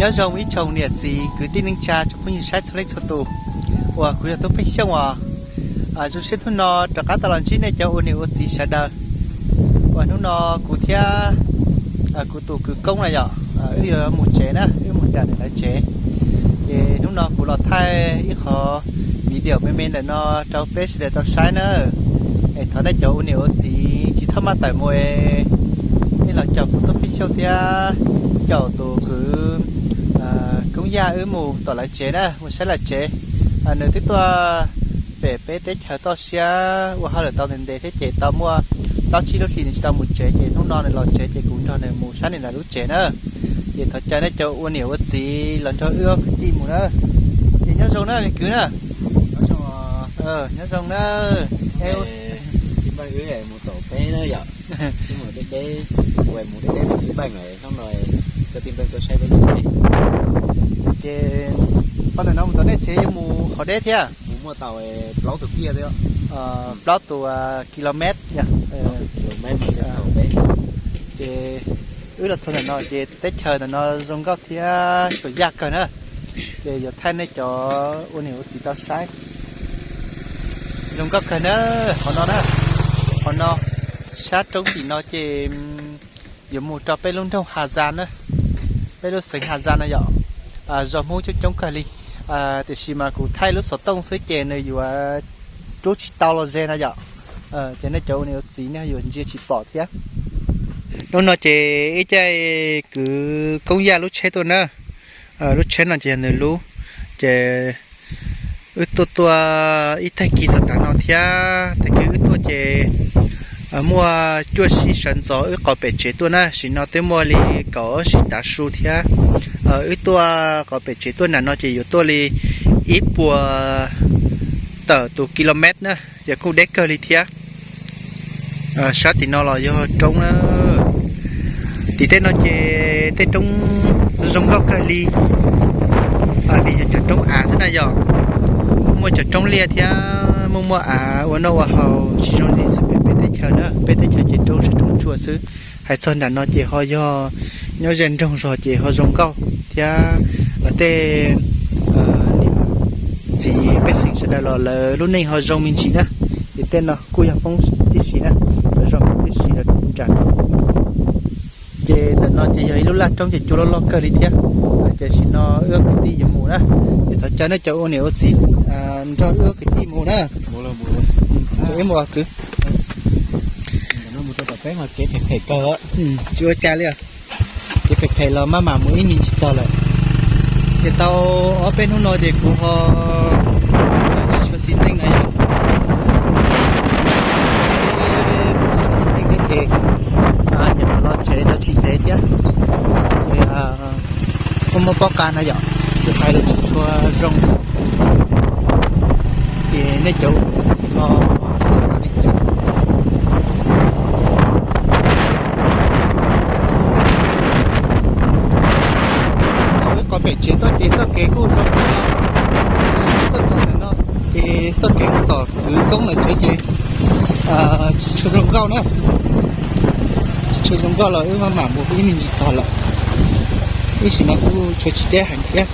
Nyob zoo ib tsoom niam txiv kwv tij neej tsa tsoom phooj ywg saib txhua leej txhua tus uas kuv yog Tub Pheej Xyooj os. Zoo siab hnub no rov qab tau los ntsib nej cov ua niam ua txiv sawv daws uas hnub no kuv thiab kuv tus kwv Koob na yom, wb yuav mus tsev na, wb mus nram lawv tsev. Ces hnub no kuv los thaij ib qhov video me me ntawm no rau peb sawv daws tau saib na. Es thov nej cov ua niam ua txiv tsis txhob maj tawm mus es nej los caum kuv Tub Pheej Xyooj thiab caum tus kwv Koob Yaj wb mus tom lawv tsev na, mus saib lawv tsev. Nws twb tuaj pem peb teb chaws toj siab ua hauj lwm tau ntev ntev thiab ces tau muaj plaub tsib lub hlis nws tsis tau mus tsev ces hnub no nws los tsev ces kuv nrog nws mus saib nws lawv lub tsev na. Ces thov caw nej cov ua niam ua txiv los nrog wb ob kwv tij mus na. Ces nyob zoo na me kwv na. Nyob zoo na. Mus tom peb na yom, mus deb deb, mus deb deb mus ib npaij hnub no, cov tij npeej tuaj saib peb lub tsev. Ces qhov ntawm no mus tom nej tsev yuav mus qhov deb thiab. Mus muaj tau plaub tus kiab thiab, plaub tus kilomet. Ces wb los txog ntawm no ces teb chaws ntawm no zoo nkauj thiab tsuas yaj kawg na. Ces yuav thaij nej cov ua niam ua txiv tau saib. Zoo nkauj kawg na, qhov no na, qhov no, sab roob tim no ces yuav mus rau peb lub nroog Has Zas na, peb lub xeev Has Zas na yom. Zos Hmoob coob coob kawg li, tiam sis mas kuv thaij lub xov tooj xwb ces nws yuav rub tsis tau los ze na yom. Ces nej cov ua niam ua txiv nej yuav ntsia tsis pom thiab. Hnub no ces ib caij kwv Koob Yaj lub tsheb tuaj na, lub tsheb no ces yog nws lub. Ces wb tuaj tuaj ib tag kis txog tav no thiab, tag kis wb tuaj ces muaj cuaj sib sawv ntxov wb qhov pem tsev tuaj na, sim no twb muaj li kaum ob sib tav su thiab. Wb tuaj qhov pem tsev tuaj nram no ces yuav tuaj li ib puas tawm tus kilomet na, yog kuj deb kawg li thiab. Sab tim no los yog roob na. Tim tej no ces tej roob zoo nkauj kawg li, vim yog cov roob av xwb na yom. Muaj cov roob liaj thiab muaj muaj av ua noj ua haus tsis zoo li xwb pem peb teb chaws na, peb teb chaws ces roob sab roob tsuas xwb. Hais txog nram no ces ho yog nyob ze nroog zog ces ho zoo nkauj thiab, tej niam txiv pej xeem sawv daws los lawv lub neej ho zoo me ntsis na. Ces tej no kuj yog Hmoob tib si na, lawv zoo tib si nram no. Ces ntawm no ces yog ib lub laj roob ces cua loj loj kawg li thiab. Ces sim no wb ob kwv tij yuav mus na, ces thov caw nej cov ua niam ua txiv nrog wb ob kwv tij mus na. Ces wb mus os kwv. Kev phem phem kawg, tsis ua cas li. Kev phem phem los maj mam mus ib me ntsis txog lawm. Ces tau ob peb hnub no ces kuv ho tsis tshua xis neej na yom. Tsis tshua xis neej thiab ces nyuam qhuav los tsev tau tsis ntev thiab, ces muaj muaj pob qa na yom, ces hais los tsis tshua zoo. Ces nej cov ua niam ua txiv los txhob xav li cas. Thaum wb qhov pem tsev tuaj ces txoj kev kuj zoo kawg, tab sis wb tuaj txog ntawm no ces txoj kev mus tom kwv Koob lawv tsev ces tsis tshua zoo nkauj na. Tsis tshua zoo nkauj los wb maj mam mus ib me ntsis txog lawm. Ib sim no kuj tshua tsis deb heev thiab.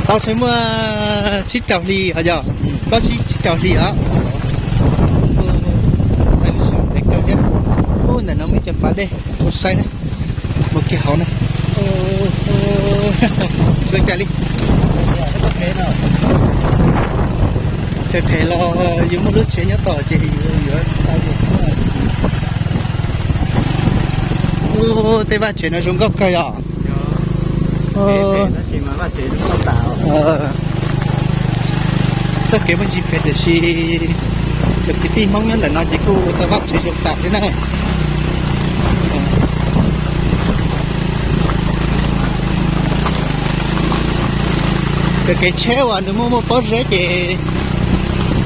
Tau tseem muaj tsib rau hli os, yog plaub tsib tsib rau hli os. Ua ntawm no muaj cov pas dej, ua saib na, mus kiag hauv na. Tsis ua cas li. Phem phem los yus muaj lub tsev nyob tom ces yuav tau. Ub, tej vaj tsev no zoo nkauj kawg yom. Txoj kev muaj ntsis phem tiam sis cov kwv tij Hmoob nyob ntawm no ces kuj ua tau vaj tsev zoo tas thiab na. Cov kev tsheb uas nws muaj muaj pob zeb ces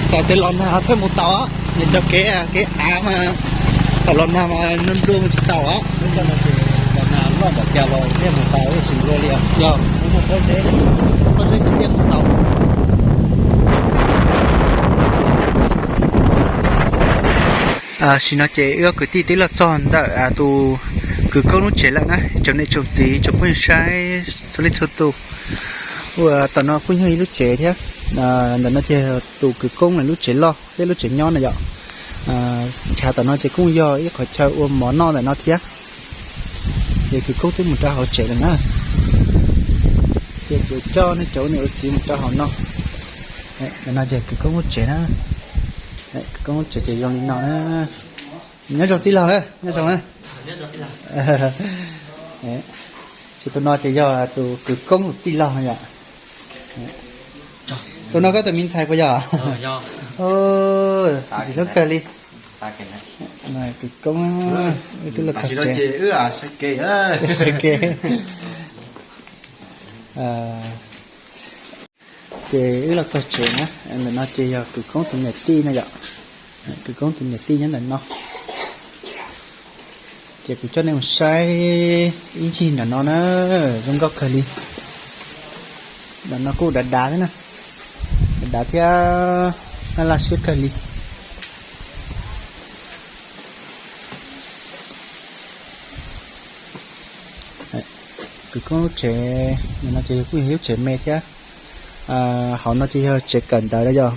txawm tias los nag pheej mus tau, nws cov kev kev av mas thaum los nag mas nplua mus tsis tau. Los nag loj npaum cas los thiaj mus tau, tsis nplua li. Yog muaj pob zeb, pob zeb ces thiaj mus tau. Tam sim no ces wb ob kwv tij twb los txog ntawm tus kwv Koob lub tsev lawm na, tsoom niam tsoom txiv tsoom phooj ywg saib txhua leej txhua tus. Uas tom no kuj yog ib lub tsev thiab. Ntawm no ces tus kwv Koob lawv lub tsev loj thiab lub tsev nyob na yom. Chav tom no ces kuj yog ib qhov chaw ua mov noj ntawm no thiab. Ces kwv Koob twb mus rau hauv tsev lawm na. Ces kuv coj nej cov niam ua txiv mus rau hauv no. Ntawm no ces kwv Koob lub tsev na. Kwv Koob lub tsev ces zoo li no na. Nyob zoo tij laug na, nyob zoo na. Ces tus no ces yog tus kwv Koob tus tij laug no yom. Tus no koj tus me ntxhais puas yog? Ntxim hlub kawg li. Kwv Koob, wb twb los txog tsev. Sawv kev. Ces wb los txog tsev na, ntawm no ces yog kwv Koob tus niam tij na yom. Kwv Koob tus niam tij nyob ntawm no. Ces kuv coj nej mus saib ib ncig nram no na, zoo nkauj kawg li. Nram no kuj dav dav thiab na, dav dav thiab, laj laj siab kawg li. Kwv Koob lub tsev, ntawm no ces kuj yog ib lub tsev me thiab. Hauv no ces yog tsev kawm ntawv na yom.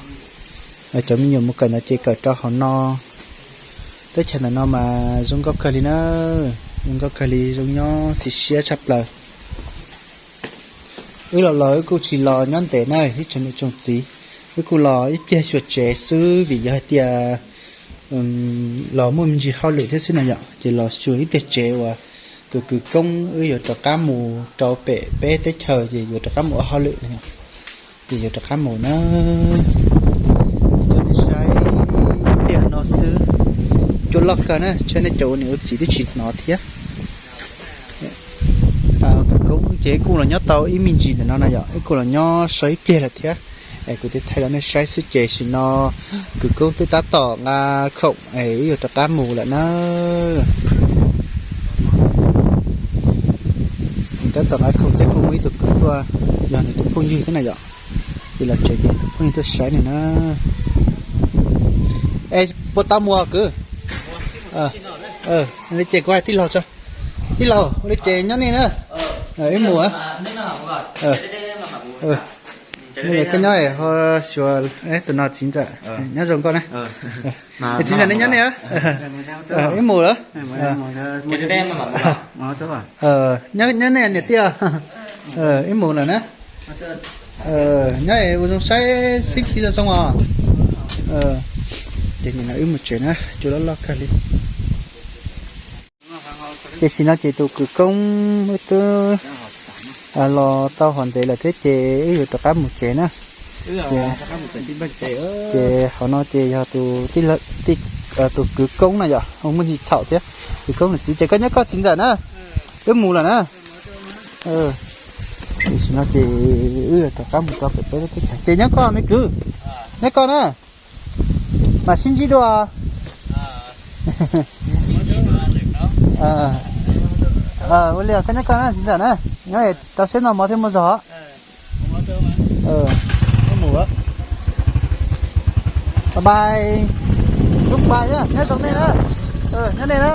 Cov me nyuam mus kawm ntawv ces kawm rau hauv no. Teb chaws ntawm no mas zoo nkauj kawg li na, zoo nkauj kawg li, zoo nyob xis siab tshaj plaws. Wb los los wb kuj tsis los nyob ntev na ib tsoom niam tsoom txiv. Wb kuj los ib pliag xyuas tsev xwb vim yog hais tias los muaj me ntsis hauj lwm thiab xwb na yom, ces los xyuas ib pliag tsev uas tus kwv Koob wb yuav rov qab mus rau pem peb teb chaws ces yuav rov qab mus ua hauj lwm na yom. Ces yuav rov qab mus na. Coj nej saib ib pliag no xwb, cua loj kawg na, ntshe nej cov ua niam ua txiv twb tsis hnov thiab. Kwv Koob ces wb kuj los nyob tau ib me ntsis ntawm no na yom, wb kuj los nyob so ib pliag lawm thiab. Es kuv twb thaij rau nej saib xwb ces sim no kwv Koob twb tab tom nqa khoom es wb yuav rov qab mus lawm na. Nws tab tom nqa khoom thiab kuj muaj ib tug kwv tuaj, yog nws tus phooj ywg thiab na yom. Ces los tsev ces tus phooj ywg tuaj saib nws na. Es puas tau mus kwv? Li ces kuv hais tij laug tso. Tij laug, ua li ces nyob nej na. Wb mus. Koj nyob es ho xyuas tus no txiv ntxawm, nyob zoo nkauj na. Txiv ntxawm nej nyob nej. Wb mus lawm. Nyob nej niam tij. Wb mus lawm na. Nyob es ua zoo saib xib khi zoo zoo os. Ces nim no wb mus tsev na, cua loj loj kawg li. Ces sim no ces tus kwv Koob wb twb los tau hov ntev lawm thiab ces wb yuav rov qab mus tsev na. Ces hauv no ces yog tus kwv Koob na yom, muaj ntsis txhaum thiab. Kwv Koob niam txiv ces koj nyob koj txiv ntxawm na. Wb mus lawm na. Tam sim no ces wb rov qab mus rau pem peb lub teb chaws ces nyob koj me kwv, nyob koj na, mam sib ntsib dua. Ua li koj nyob koj na txiv ntxawm na, nyob rau siab noj mov thiab muaj zog. Bye bye. Lub pais nyob zoo nej na. Nyob nej na.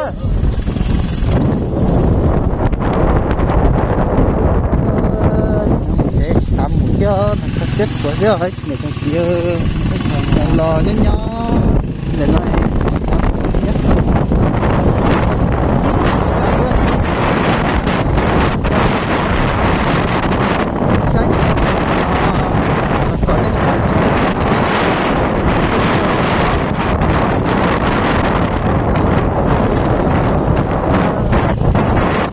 Tsev tsis xav mus thiab, nag kho siab khuav xwb, tsis niam tsis txiv los nyob nyob ntawm no.